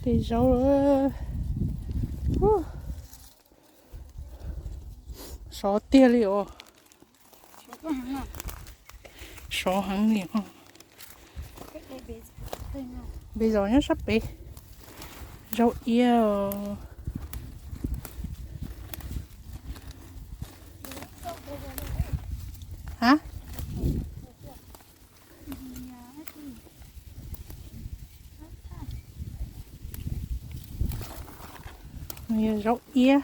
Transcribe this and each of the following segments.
Zaub, sov tiag li os. Sov heev li os. Npe zos nyob sab pem. Zaub iab. Ha, yog zaub iab.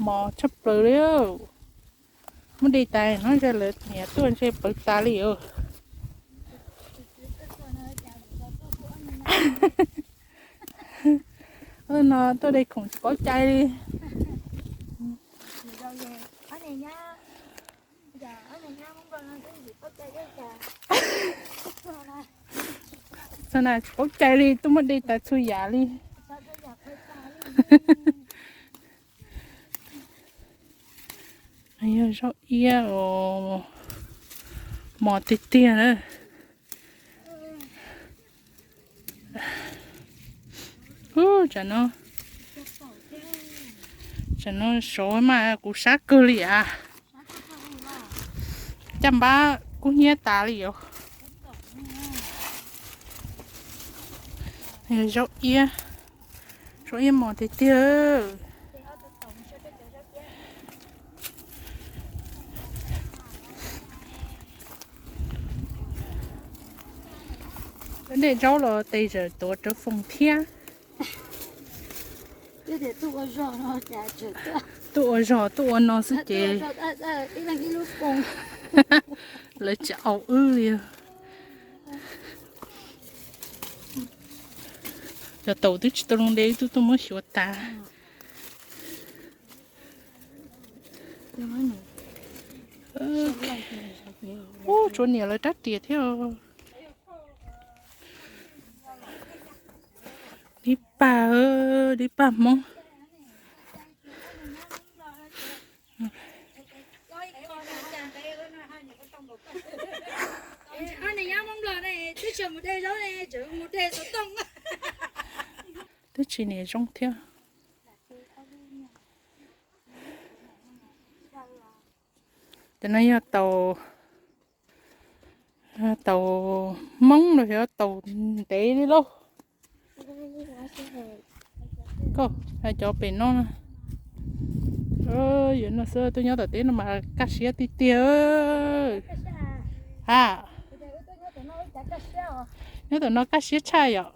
Mos tshaj plaws li. Muab de tas no, lawv niam tuaj ntshe pawv tas li os. No tuaj de khoom tsis paub cai li. Txog na tsis paub cai li, tuaj muab de tas txhua yam li. Yog zaub iab os, mos tiag tiag na. Ub, tsam no, tsam no sov mas kuv sab kawg li as. Caj npab kub hnyiab tas li os. Zaub iab, zaub iab mos tiag tiag. Dej zaub los tes zawm tuav rawv foom thiab. Tuaj ua zog tuaj ua no xwb ces lawv tsis au wb li. Cov taum twb tsis tau loo de wb twb tuaj muab xyuav tas. Ub, tshuav niam lawv rab riam thiab. Dib pag, dib pag Hmoob. Twb tsis niam zoo thiab. Cov no yog taus, taus Hmoob los yog taus ntev li lauj. Koj, cov pem no, yuav no xwb, tuaj nyob tom teb no mas kaj siab tiag tiag. Ha, nyob tom no kaj siab tshaj yom.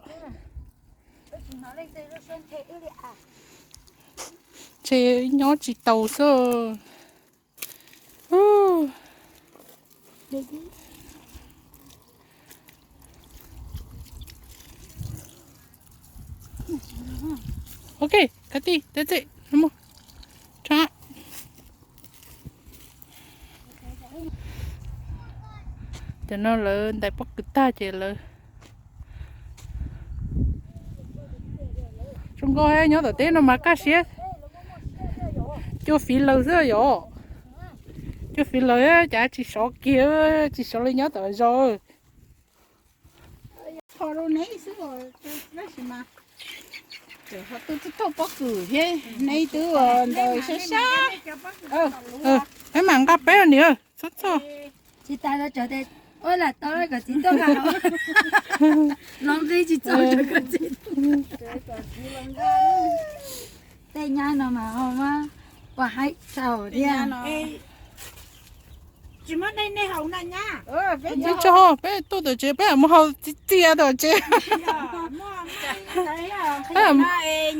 Ntshe nyob tsis taus xwb. Ok, kab tij teb txim no mus. Tso. Cov no lawv ntais pob kws tag ces lawv zoo nkauj, nyob tom teb no mas kaj siab. Cua fiv lawv xwb yom. Cua fiv lawv cas tsis sov kiag, tsis sov li nyob tom zos. Tho rau neb xwb, tab sis mas ho tuaj txog pob kws thiab neb twb ntawd sab sab. Peb mam nqa peb niam, txhob txog. Tsis tas tau tso tes, ua lam tau kom txiv tuaj nqa. Los nqi tsis txog kom txiv. Tej nyab no mas ho mas ua haib tsaus thiab. Tsis muaj dej nej haus na nyab. Peb tso, peb tuaj tom tsev peb mus haus txiv txias tom tsev.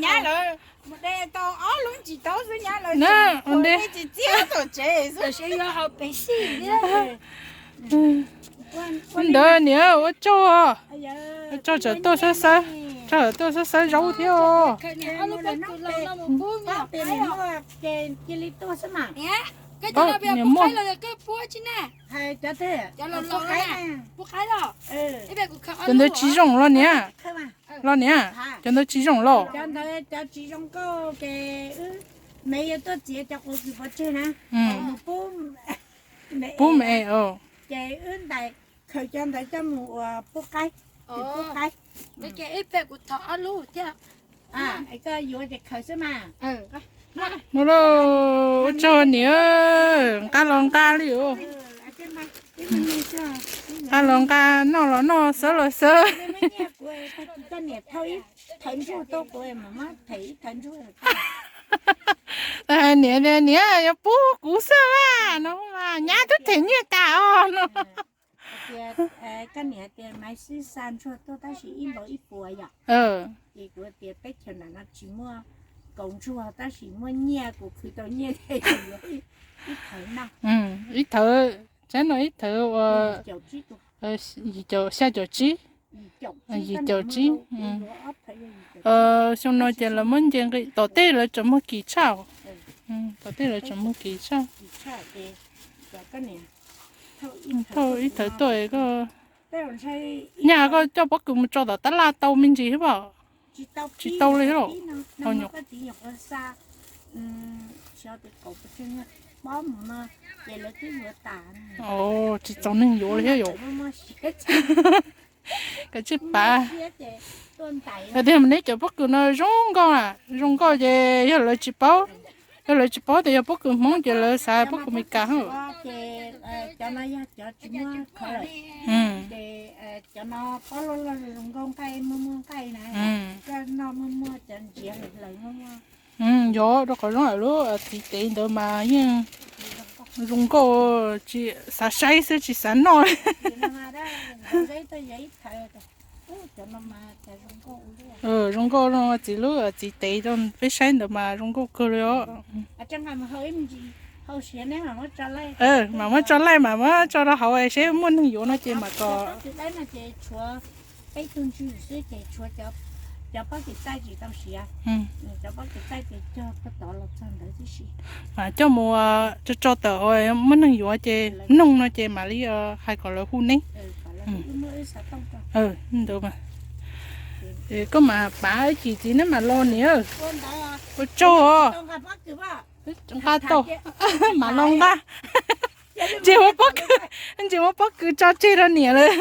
Nyab lawv mus de tau ob lub ntsis taub xwb nyab lawv de txiv txias tom tsev xwb. Ntawd niam ua tsaug, ua tsaug tseem tuaj xab xab, tseem tuaj xab xab zaub thiab os. Niam muaj. Cov ntawd tsis zoo los niam? Los niam, cov ntawd tsis zoo los? Pub me, ces wb ntais khaws cov ntawd coj mus ua pub qaib, pub qaib. Ib pliag kuv thov ob lub thiab. Mus lauj, ua tsaug niam, nqa los nqa li os. Nqa los nqa, noj los noj, xwb los xwb. Hais niam tias niam yuav pub kuv xwb no mas nyab twb them nyiaj tas os no. Ib thawv, tsaib no ib thawv ua yim caum, xya caum tsib, yim caum tsib. Xyoo no ces lawv muab nce nqi tom tej lawv tseem muag kim tshaj. Tom tej lawv tseem muag kim tshaj. Thauj ib thawv tuaj, nyaj koj coj pob kws mus tso tom tab laj tau me ntsis thiab pom? Tsis tau li los? Tsis txaus neeg yuav li thiab yom. Kav tsij pav. Yog tias neb cov pob kws no zoo nkauj, zoo nkauj ces yog lawv tsis paub, yog lawv tsis paub tias yog pob kws Hmoob ces lawv xav pob kws Meskas. Yog rau qhov zoo lawm lub txiv tev ntawd mas yeej zoo nkauj, tsis xav saib xwb tsis xav noj. Zoo nkauj, txiv lub txiv tev rau peb saib ntawd mas zoo nkauj kawg li os. Mam muab tso laij, mam muab tso rau hauv seb muaj neeg yuav no ces mam kom. Mam coj mus tso tso tawm, muaj neeg yuav ces noog no ces mam li hais kom lawv hu neb. Ntawd, koj mam pav ib chim txiv neb mam los niam. Ua tsaug os. Nqa tau, mam los nqa. Ntsis muab pob kws, ntsis muab pob kws tso tseg rau niam lawm.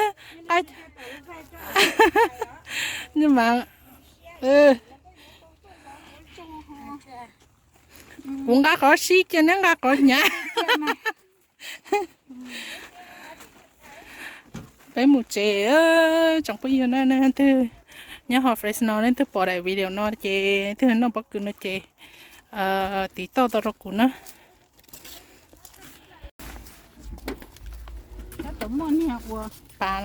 Kuv nqa qhov sib cia neb nqa qhov hnyav. Peb mus tsev, tsoom phooj ywg na, leej twg nyob hauv Fresno leej twg pom daim video no ces leej twg noj pob kws no ces tiv tauj tau rau kuv na. Pas,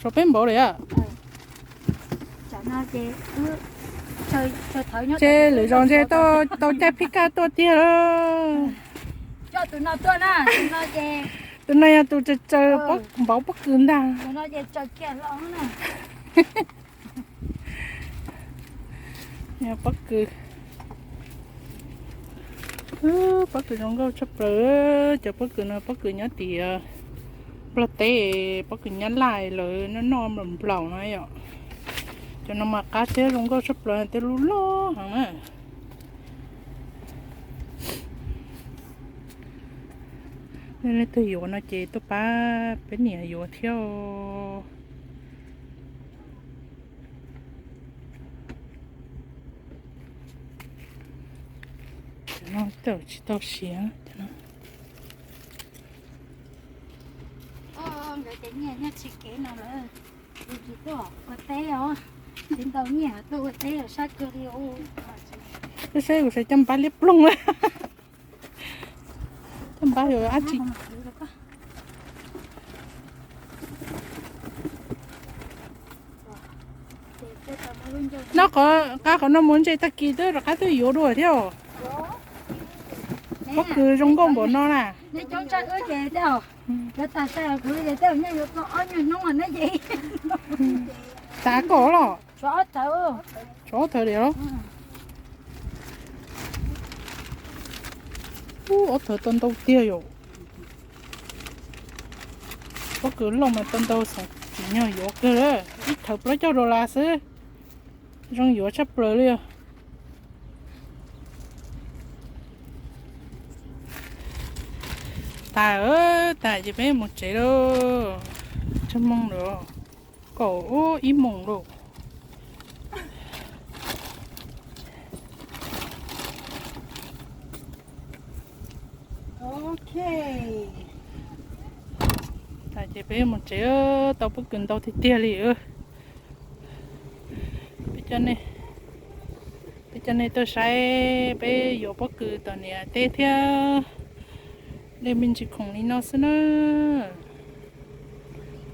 rau peb npaum li. Ces lwm zaus ntshe tau caij phij kaj tuaj tiag lawm. Tus no yog tus tsaws npaum pob kws ntag. Pob kws, pob kws zoo nkauj tshaj plaws. Cov pob kws no pob kws nyob tim Nplog teb, pob kws Nyab Laj lawv noj noj nplaum nplaum no yom. Cov no mas qab thiab zoo nkauj tshaj plaws, tej lub loj heev na. Nej leej twg yuav no ces tuaj pab peb niam yuav thiab. Cov no tsis tau siav. Twb saib kuv saib caj npab liab ploog. Caj npab yuav dab tsi? Noj qhov, nqa qhov no mus ntses tag kis twb rov qab twb yuav dua thiab. Pob kws zoo nkauj npaum no na. Tas koj los? Tshuav ob thawv li los? Ub, ob thawv tau ntau tiag yom. Pob kws loj mas tau ntau, xeem tsim nyog yuav kawg, ib thawv plaub caug dollar xwb. Zoo yuav tshaj plaws li os. Tas, tas ces peb mus tsev lauj. Moos lawm, kaum ib moos lawm. Ok, ces peb mus tsev, tau pob kws ntau tiag tiag li. Peb coj nej, peb coj nej tuaj saib peb yuav pob kws tom niam teb thiab. Dej me ntsis khoom li no xwb na.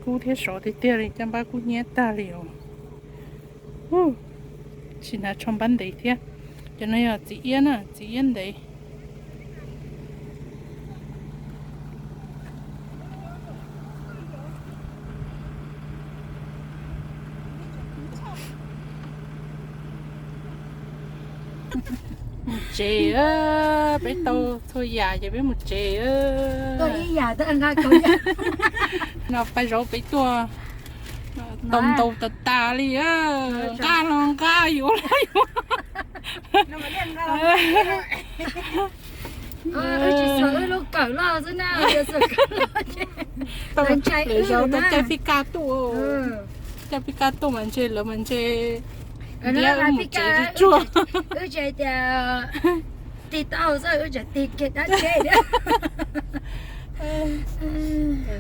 Kub thiab sov tiag tiag li, caj npab kub hnyiab tag li os. Tsis hnav tsho npab ntev thiab. Cov no yog txiv iab na, txiv iab ntev. Mus tsev, peb tau txhua yam ces peb mus tsev. Ib yam, no pais zaum peb tuaj tau ntau tas tas li. Nqa los nqa, yuav los yuav. Wb tsis xuas wb lub kawm loj xwb na, lawv zaum tau caij fij kaj tuaj, caij fij kaj tuaj mas ntshe lawv mas ntshe ntiab wb mus tsev tsuag tsuag. Wb tseem tias tig tau xwb, wb tseem tig kiag dab tsi thiab.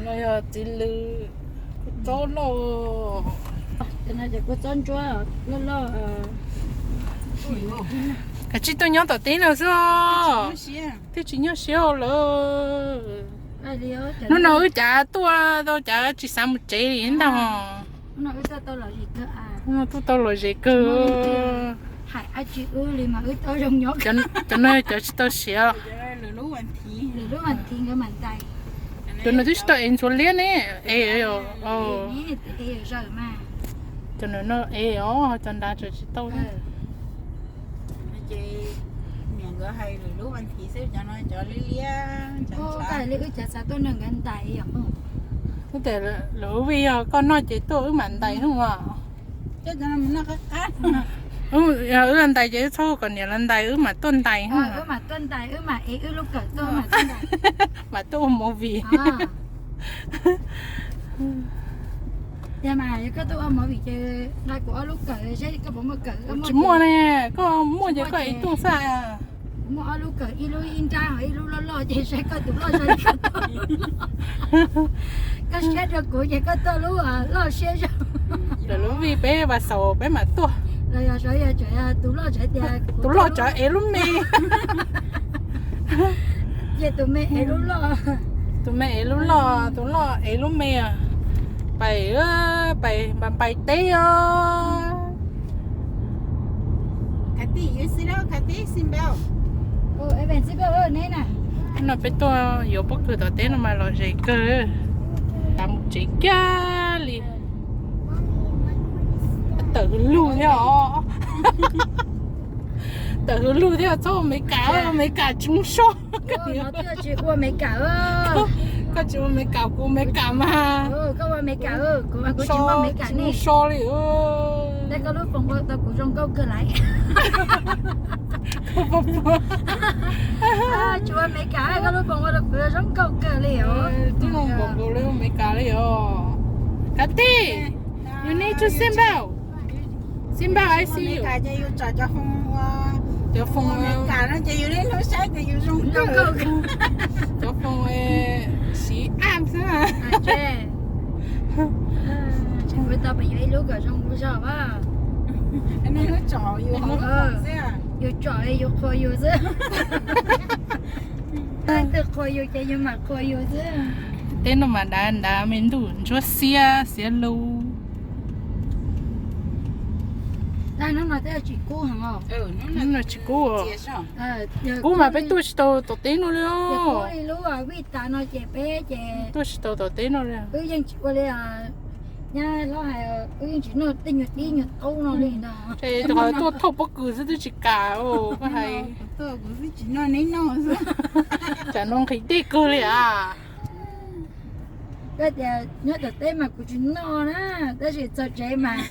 No yog txiv lws kua txob loj, kua txob ntsuab loj loj. Kav tsij tuaj nyob tom teb no xwb os. Twb tsis nyuaj siab lawm. Hnub no wb cav tuaj tau cav tsis xav mus tsev li ntag. Hnub no tuaj tau lom zem kawg. Cov no cov tsis tau siav. Cov no twb tsis tau ev ntxuav liab ne. Ev, cov no ev os, cov nrad tseem tsis tau. Wb tes lawv ub vij yog koj noj ces tuaj wb mam ntais hnub as. Wb los ntais ces wb txhob hu kom niam los ntais, wb mam tuaj ntais hnub. Mam tuaj ua movie. Yog mas yog koj tuaj ua movie ces nqa kuv ob lub kawm seb koj puas muaj kawm. Tsis muaj ne, koj muaj ces koj ev tuaj xwb. Muaj ob lub kawm, ib lub ib nrab, ib lub loj loj ces saib koj tus loj zoo li koj tuaj. Koj siab rau kuv ces koj tuaj lub loj siab zoo. Lawv lub vij peb vas xaus peb mam tuaj. Los yog sawv yog tus loj sawv tias tus loj cov ev lub me. Ces tus me ev lub loj. Tus me ev lub loj, tus loj ev lub me. Pais, pais npais teb os. No peb tuaj yuav pob kws tom teb no mas lom zem kawg. Tab mus tsev kiag li. Tawm hwv lug thiab os. Tawm hwv lug thiab, txhob ua Amelikas, Amelikas tsis muaj so. Koj tsis ua Amelikas, kuv ua Amelikas mas. Tsis muaj so li. Tsis ua Amelikas, koj lub foos ua rau kuv zoo nkauj kawg li os. Twb zoo npaum nkaus li Amelikas li os. Kab tij, you need to seat belt. Seat belt, I see you. Cov foos, cov foos siv app xwb. Tseem tau pem yuav ib lub kom zoo zoo zog. Yus tsom yus qhuas yus xwb. Leej twg qhuas yus ces yus mam qhuas yus xwb. Teb no mas dav dav me ntuj ntsuab xiab xiab lug. Hnub no twb tsis kub heev os. Hnub no tsis kub. Kub mas peb tuaj tsis tau tom teb no li os. Tuaj tsis tau tom teb no li. Nyab hlob hais wb yeej tsis noj tej nyuag dib nyuag taub no li ntag. Ces rau qhov tuaj thauj pob kws xwb twb tsis kam, koj hais. Tsam no nqhis dej kawg li as. Koj tias nyob tom teb mas kuv tsis noj na, tab sis txog tsev mas